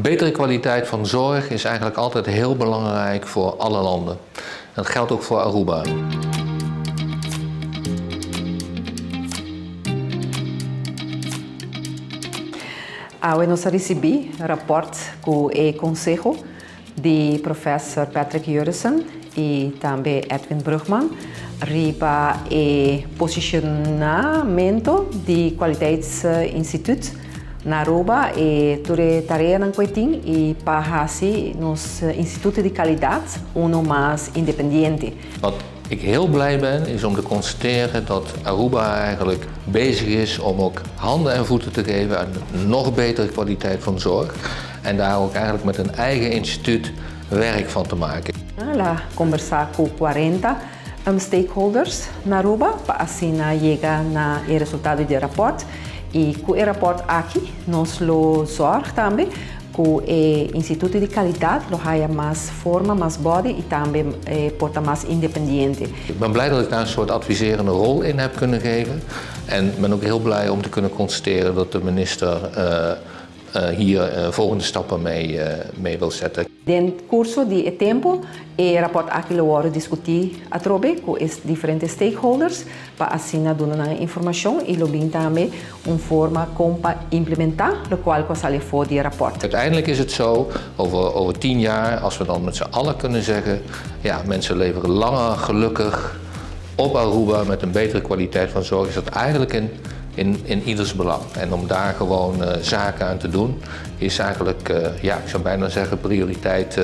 Betere kwaliteit van zorg is eigenlijk altijd heel belangrijk voor alle landen. Dat geldt ook voor Aruba. Awe nos a risibí rapòrt ku e konseho di Professor Patrick Jeurissen i tambe Edwin Brugman riba e posishonamentu di Kwaliteitsinstituut na Aruba i tur e tareanan ku e tin i pa hasi nos instituto di kalidat uno mas independiente. Wat ik heel blij ben is om te constateren dat Aruba eigenlijk bezig is om ook handen en voeten te geven aan nog betere kwaliteit van zorg en daar ook eigenlijk met een eigen instituut werk van te maken. El a kombersá ku 40 stakeholders na Aruba pa asina yega na e resultado di e rapòrt i ku e rapòrt aki nos lo zòrg tambe ku e instituto di kalidat lo haya mas forma, mas body i tambe por ta mas independiente. Ik ben blij dat ik daar een soort adviserende rol in heb kunnen geven en ben ook heel blij om te kunnen constateren dat de minister hier volgende stappen mee wil zetten. Den kurso di e tempu e rapòrt aki lo wòrdu diskutí atrobe ku e diferente stakeholders pa asina duna nan e informashon i lo bin tambe un forma kon pa implementá lokual ku a sali afó di e rapòrt. Uiteindelijk is het zo, over over tien jaar, als we dan met z'n allen kunnen zeggen, ja, mensen leven langer gelukkig op Aruba met een betere kwaliteit van zorg, is dat eigenlijk in in, in ieders belang. En om daar gewoon zaken aan te doen, is eigenlijk, ja, ik zou bijna zeggen, prioriteit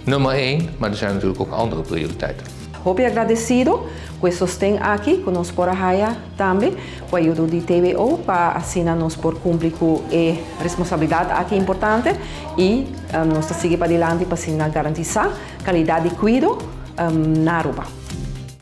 nummer één. Maar er zijn natuurlijk ook andere prioriteiten. Hopi agradesido ku e sosten aki ku nos por a haya tambe ku ayudo di TBO pa asina nos por kumpli ku e responsabilidat aki importante i nos ta sigui padilanti pa asina garantisá kalidat di kuido na Aruba.